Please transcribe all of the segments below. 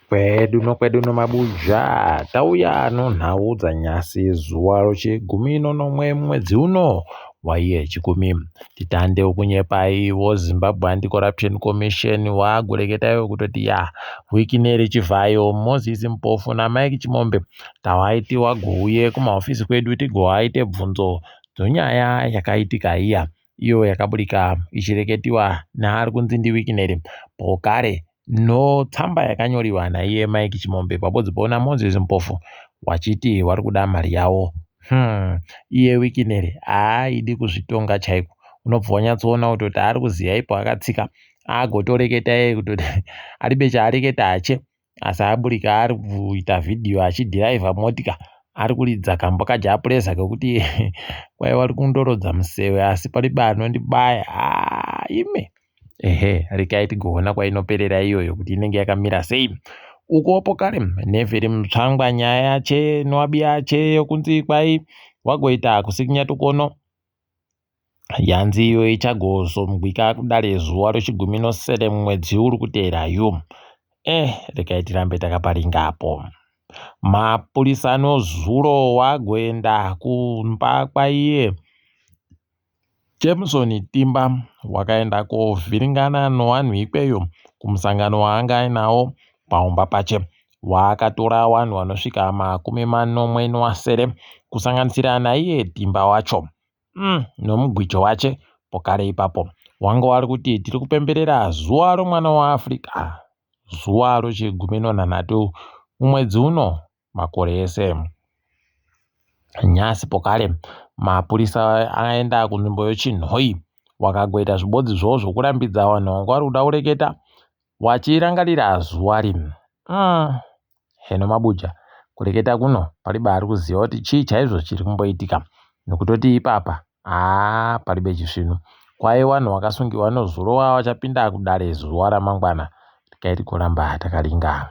Kwedu nokwedu nomabuja tauya nonhau dzanyasi zuva rochigumi nonomwe mumwedzi uno waiye chikumi. Titande wokunyepai wo Zimbabwe Anti-Corruption Commission wagureketayo kutoti ya Wicknell Chivhayo, Moses Mpofu naMike Chimombe tawaiti wagouye kumahofisi kwedu tigowaite bvunzo dzonyaya yakaitika iya iyo yakaburika ichireketiwa neari kunzi ndiWicknell pokare No tsamba yakanyoriwa naiye Mike Chimombe pabodzi poona Moses Mpofu wachiti wari kuda mari yawo. Hmm, iye Wikineri haaidi kuzvitonga chaiko. Unobva wanyatsoona kutoti ari kuziva ipo akatsika agotoreketa iye kutoti aribe chaareketa hache asi aburika ari kuita vhidhiyo achidhiraivha motika ari kuridza kambo kajapureza kekuti kwaiva ri kundorodza museve asi paribe anondibaya haa ime Ehe, regai tigoona kwainoperera iyoyo kuti inenge yakamira sei. Ukopo kare Neville Mutsvangwa nyaya yache noabi yache yokunzi kwai wagoita kusikinyatukono yanzi iyo ichagozomugwika kudare zuva rechigumi nosere mumwedzi uri kuteera yu. Eh, regai tirambe takaparingapo. Mapurisa nozuro wagoenda kumba kwaiye Jameson Timba wakaenda kovhiringana nowanhu ikweyo kumusangano waanga ainawo paumba pache. Wakatora wanhu wanosvika makumi manomwe nowasere kusanganisira naiye Timba wacho nomugwijo wache pokare ipapo. Wanga wari kuti tiri kupemberera zuwa romwana waAfrica zuwa rochigumi nonhanhatu mumwedzi uno makore ese. Nyasi pokare mapurisa aenda kunzvimbo yeChinhoyi wakagoita zvibodzi zvavo zvokurambidza vanhu vanga vari kuda kureketa wachirangarira zuva rimwe. Heno mabuja kureketa kuno paribe ari kuziva kuti chii chaizvo chiri kumboitika nokutoti ipapa haa paribe chisvinu. Kwai vanhu vakasungiwa nozuro vachapinda kudare zuva ramangwana tikaiti kuramba takaringa.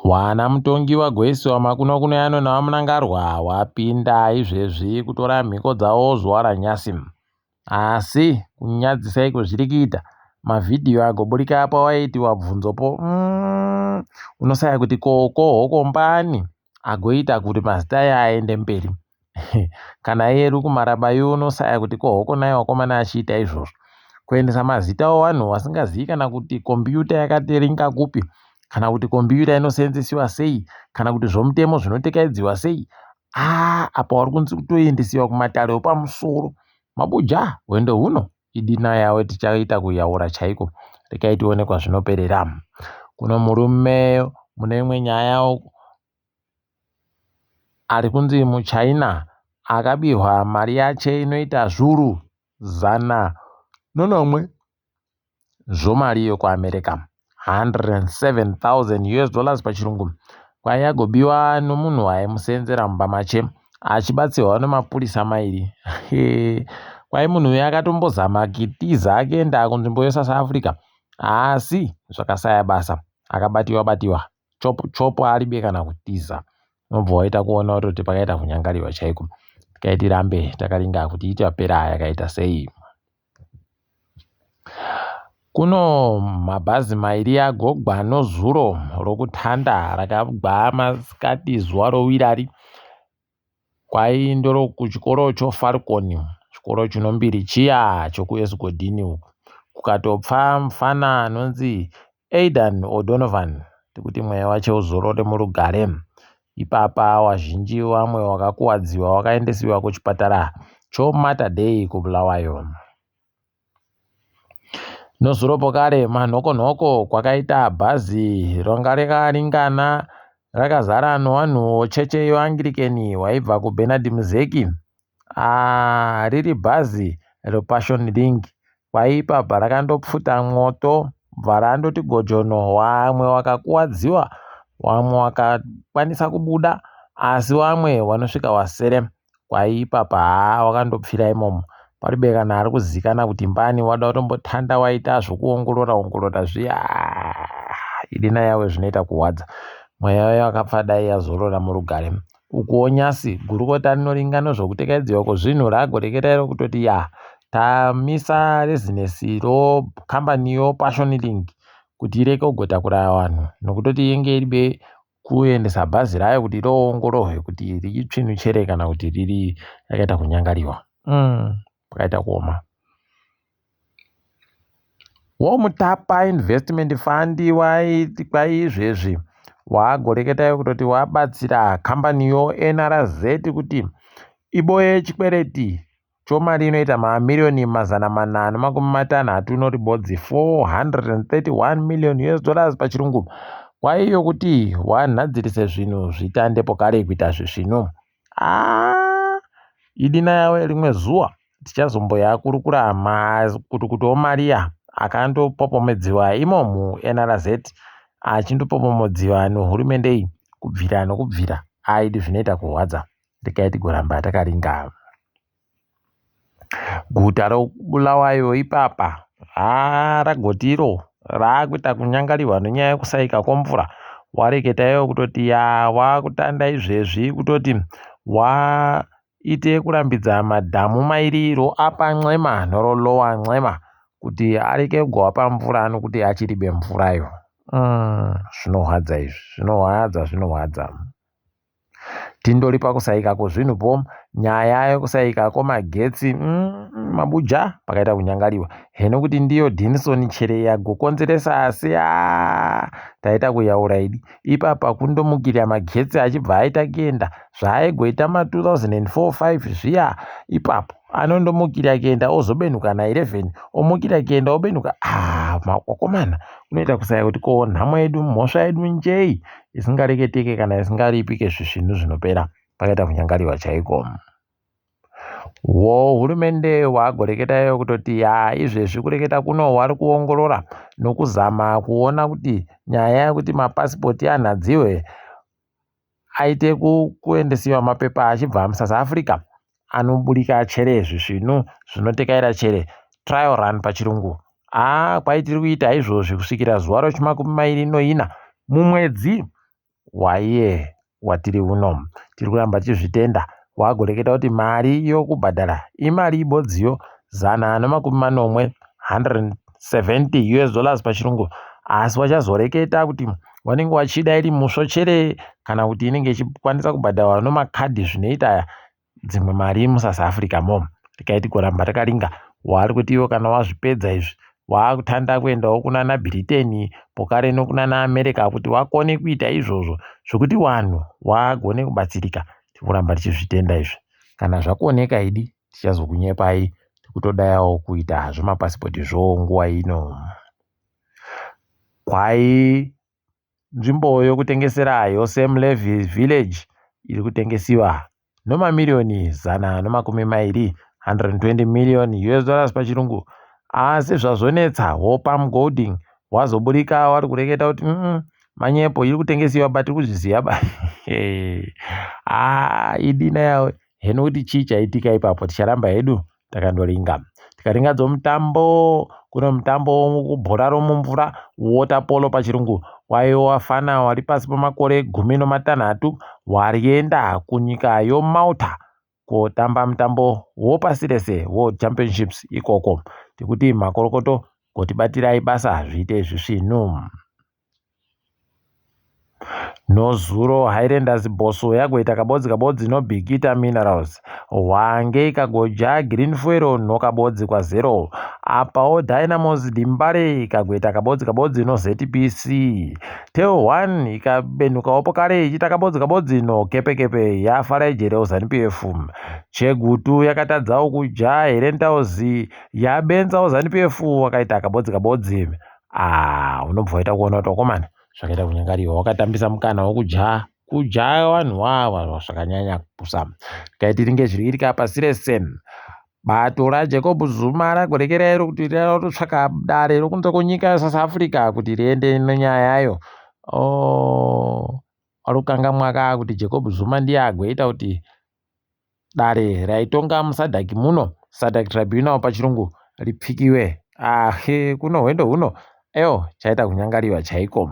Wana mutongi wagoisiwa makuno kuno yano naVaMnangagwa wapinda izvezvi kutora mhiko dzavo zuva ranyasi. Asi kunyadzisa iko zviri kuita mavhidhiyo agoburika pawaitiwa bvunzopo unosaya kuti koko hokombani agoita kuti mazita aya aende mberi. Kana iye Luke Marabayu unosaya kuti ko hoko naye wakomana achiita izvozvo. Kuendesa mazita owanhu wasingazivi kana kuti kombiyuta yakatiringa kupi kana kuti kombiyuta inoseenzesiwa sei kana kuti zvomutemo zvinotekaidziwa sei. Aa apa wari kunzi kutoendesiwa kumatare opamusoro. Mabuja hwendo huno idina yawe tichaita kuyaura chaiko rekai tione kwazvinoperera. Kuno murume mune imwe nyaya Ari kunzi muChina akabirwa mari yache inoita zvuru 107 zvomari yokuAmerica, 107,000 US dollars pachirungu, kwai agobiwa nomunhu aimusenzera mumba mache achibatsirwa nemapurisa mairi. Kwai munhu uyu akatombozama kitiza akienda kunzvimbo yeSouth Africa asi zvakasaya basa akabatiwa batiwa chopu chopu aribe kana kutiza unobva waita kuona kutoti pakaita kunyangariwa chaiko tikai tirambe takaringa kuti ichapera yakaita sei. Kuno mabhazi mairi agogwa nozuro rokutanda rakagwa masikati zuva rowirari Kwai ndorokuchikoro choFalcon, chikoro chinombiri chiya chokuEsigodhini uku. Kukatopfa mufana anonzi Aidan O'Donovan tikuti mweya wache uzorore murugare. Ipapa wazhinji wamwe wakakuwadziwa wakaendesiwa kuchipatara choMater Dei kuBulawayo. Nezuro pokare manhokonhoko kwakaita bhazi ranga rakaringana rakazara nevanhu vechechi yeAnglican waibva kuBernard Mizeki. Haa riri bhazi rePassion Link kwaipabva rakandopfuta mwoto bva randoti gojono vamwe vakakuwadziwa vamwe vakakwanisa kubuda asi vamwe vanosvika vasere. Kwaipa haa wakandopfira imomo paribe kana ari kuzikana kuti mbani wada kutombotanda waita zvokuongorora ongorora zviya idina yawe zvinoita kuhwadza mweya wayo wakapfa dai yazorora murugare ukuwo nyasi gurukota rinoringa nezvokutekaidziwa kwezvinhu ragoreketa iro kutoti ya Tamisa rezinesi ro kambani yo Passion Link kuti ireke kugotakura vanhu nokutoti inge iribe kuendesa bhazi rayo kuti roongororwe kuti richitsvinu chere kana kuti riri rakaita kunyangariwa. Pakaita kuoma. WoMutapa Investment Fund kwaizvezvi wagoreketayo kutoti wabatsira kambani yo NRZ kuti iboye chikwereti chomari inoita mamiriyoni 436 noribodzi, 431 million US dollars pachirungu, kwaiyo kuti wanhadzirise zvinhu zvitande pokare kuita zvisvinu. Aa, idina yawe, rimwe zuva tichazomboyakurukura makutukutu omariya akandopopomedziwa imo muNRZ, achindopopomedziwa nehurumende iyi kubvira nokubvira. Aidi zvinoita kurwadza, regai tigoramba takaringa. Guta roBulawayo ipapa haa ragotiro raakuita kunyangariwa nenyaya yekusaika kwemvura. Wareketaiwo kutoti ya wakutanda izvezvi kutoti waite kurambidza madhamu mairi, roUpper Ncema noroLower Ncema, kuti areke kugowapa mvura nokuti achiribe mvurayo. Zvinorwadza izvi, zvinorwadza, zvinorwadza. Tindori pakusaika kwezvinhupo, nyaya yekusaika kwemagetsi, mabuja pakaita kunyangariwa heno kuti ndiyo Dinson chere yagokonzeresa, asi a taita kuyaura idi ipapa kundomukira magetsi achibva aita kuenda zvaaigoita ma2004 5 zviya. Ipapo anondomukira kuenda, ozobenuka na11, omukira kuenda, obenuka. Ah, makokomana, unoita kusaya kuti ko nhamo yedu, mhosva yedu njei isingareketeke kana isingaripike zvisvinu zvinopera. Pakaita kunyangariwa chaiko. Wo hurumende wagoreketayo kutoti ya izvezvi kureketa kuno wari kuongorora nokuzama kuona kuti nyaya yekuti mapasipoti anhadziwe aite kuendesiwa mapepa achibva muSouth Africa anoburika chere zvisvinu zvinotekaira chere, trial run pachirungu. Aa, kwaitiri kuita izvozvi kusvikira zuva rechi24 mumwedzi waiye watiri uno. Tiri kuramba tichizvitenda. Wagoreketa kuti mari yokubhadhara imari ibodziyo 170, 170 US dollars pachirungu, asi wachazoreketa kuti wanenge wachida iri musvo chere kana kuti inenge ichikwanisa kubhadharwa nomakadhi zvinoita dzimwe mari muSouth Africa mo. Tikaiti kuramba takaringa. Wari kuti iwo kana wazvipedza izvi, waakutanda kuendawo kunana Britain pokare nokunana America kuti wakone kuita izvozvo zvokuti vanhu wagone kubatsirika. Tikuramba tichizvitenda izvi. Kana zvakuoneka idi tichazokunyepai, tikutodayawo kuita zvemapasipoti zvo nguva ino. Kwai nzvimbo yokutengesera yoSam Levy Village iri kutengesiwa nomamiriyoni 120, 120 million US dollars pachirungu, asi zvazonetsa. WoPam Golding wazoburika wari kureketa kuti manyepo, iri kutengesiwa but tiri kuzviziva ba. Ah, idina yawe heno kuti chii chaitika ipapo. Ticharamba hedu takandoringa. Tikaringa dzomutambo, kune mutambo webhora romumvura, water polo pachirungu. Waiva wafana wari pasi pemakore 16 warienda kunyika yoMalta kotamba mutambo wopasi rese, World Championships ikoko. Tikuti makorokoto, kotibatirai basa zviite zvisvinu. Nozuro Highlanders Bosso yagoita kabodzi kabodzi noBikita Minerals. Hwange ikagoja Green Fuel nokabodzi kwa0. Apawo Dynamos Dimbare ikagoita kabodzi kabodzi noZPC. Tel 1 ikabenukawo pokare ichiita kabodzi kabodzi noKepekepe yaFaraijere ZANU PF. Chegutu yakatadzawo kuja Herentals yabenzawo ZANU PF, wakaita kabodzi kabodzi. Ah, unobva waita kuona kuti wakomana zvakaita kunyangariwa, wakatambisa mukana wokudya kudya vanhu wava zvakanyanya kupusa. Kaiti ringe zviri kuitika pasi rese, bato raJacob Zuma ragorekera iro kuti ratotsvaka dare rokunze kwenyika yeSouth Africa kuti riende nenyaya yayo. Oh, vari kukangamwa ka kuti Jacob Zuma ndiye agoita kuti dare raitonga muSADC muno, SADC Tribunal pachirungu, ripfikiwe. Ahe, kuno hwendo huno eyo chaita kunyangariwa chaiko.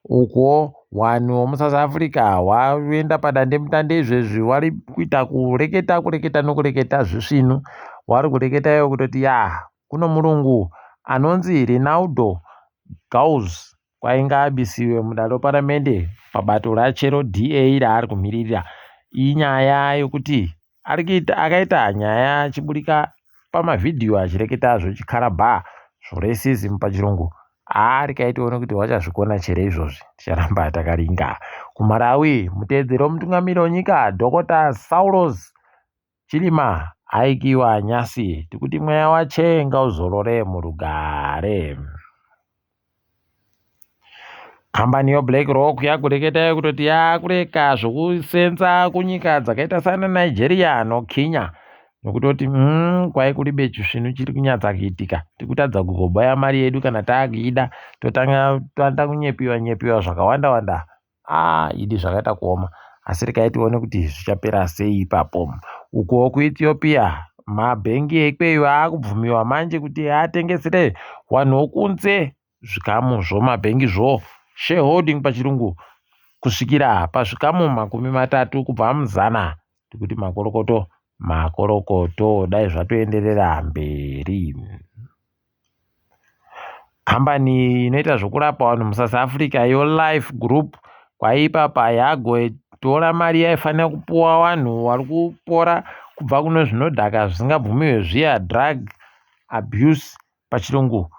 Ukuwo vanhu vomuSouth Africa waenda padande mutande izvezvi, wari kuita kureketa kureketa nokureketa zvisvinu. Wari kureketa iwo kutoti ya kuno murungu anonzi Rinaldo Gauss kwainga abisiwe mudare reparamende pabato rachero DA raari kumiririra. Inyaya yokuti ari kuita akaita nyaya achiburika pamavhidhiyo achireketa zvechikarabha zvoracism pachirungu. Haa regai tione kuti wachazvikona chere izvozvi ticharamba takaringa. KuMalawi mutevedzeri wemutungamiri wenyika Dhokota Saulos Chilima aikiwa nyasi tikuti mweya wache ngauzorore murugare. Kambani yoBlack Rock yakureketa kutoti yakureka zvokusenza kunyika dzakaita sana Nigeria noKenya nokutoti kwai kuribe chisvinu chiri kunyatsa kuitika tikutadza kugobaya mari yedu kana taakuida totanga tanda kunyepiwa nyepiwa zvakawanda wanda. Ah, idi zvakaita kuoma asi regai tione kuti zvichapera sei ipapo. Ukuwo kuEthiopia mabhengi ekweyo akubvumiwa manje kuti atengesere vanhu vokunze zvikamu zvomabhengi zvo shareholding pachirungu kusvikira pazvikamu 30 kubva muzana. Tikuti makorokoto makorokoto dai zvatoenderera mberi. Kambani inoita zvokurapa vanhu muSouth Africa yoLife Group kwaipapa yagotora mari yaifanira kupuwa vanhu vari kupora kubva kune zvinodhaka zvisingabvumiwe zviya drug abuse pachirungu.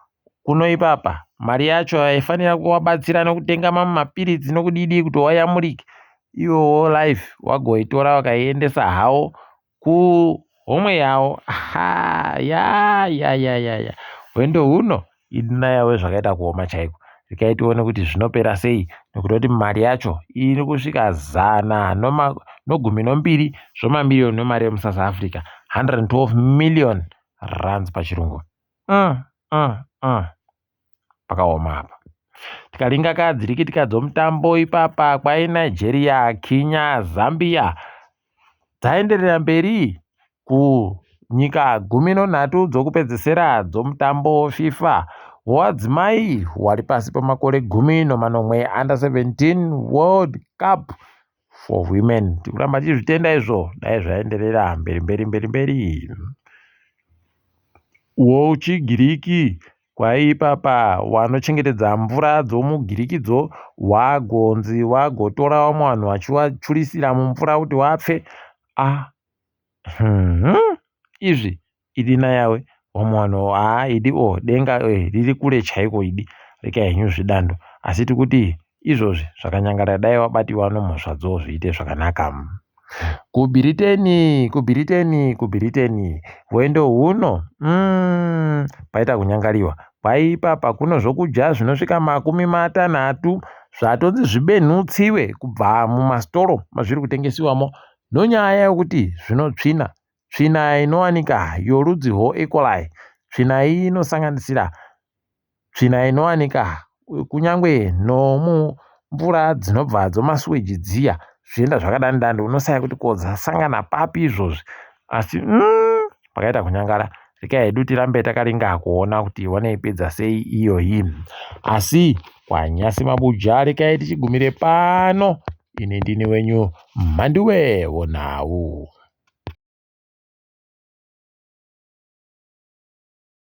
Kuno ipapa mari yacho yaifanira kuvabatsira nokutenga mamwe mapiritsi nokudidi kuti wayamurike ivowo Life wagoitora vakaiendesa havo kuhomwe yavo. Ha ya ya ya ya ya hwendo huno idina yavo zvakaita kuoma chaiko. Regai tione kuti zvinopera sei nokutoti mari yacho iri kusvika 112 zvomamiriyoni nemari yemuSouth Africa 112 million rands pachirungu. Pakaoma apa. Tikaringa kadzirikitika dzomutambo ipapa kwaInigeria, Kenya, Zambia dzaenderera mberi kunyika 13 dzokupedzesera dzomutambo FIFA wevadzimai wari pasi pemakore 17 under 17 World Cup for Women. Tikuramba tichizvitenda izvo dai zvaenderera mberi mberi mberi mberi. Wochigiriki kwaipapa wanochengetedza mvura dzomugirikidzo wagonzi wagotora vamwe vanhu vachivachurisira mumvura kuti vapfe. Ah, izvi idi nayawe vamwe vanhu haa idi o denga riri kure chaiko idi rekai henyu zvidando asi tikuti izvozvi zvakanyangara dai wabatiwa nomhosvadzo zviite zvakanaka. KuBhiriteni kuBhiriteni kuBhiriteni hwendo huno paita kunyangariwa kwaipapa kuno zvokudya zvinosvika 60 zvatonzi zvibenhutsiwe kubva mumasitoro mazviri kutengesiwamo nonyaya yokuti zvinotsvina tsvina inowanika yorudzi rwoE. coli. Tsvina iyi inosanganisira tsvina inowanika kunyange nomumvura dzinobva dzomasuweji dziya zvichienda zvakadani dani unosaya kuti ko dzasangana papi izvozvi asi pakaita kunyangara. Regai hedu tirambe takaringa kuona kuti wanoipedza sei iyoyi. Asi kwanyasi mabuja regai tichigumire pano. Ini ndini wenyu Mhanduwe wonhau.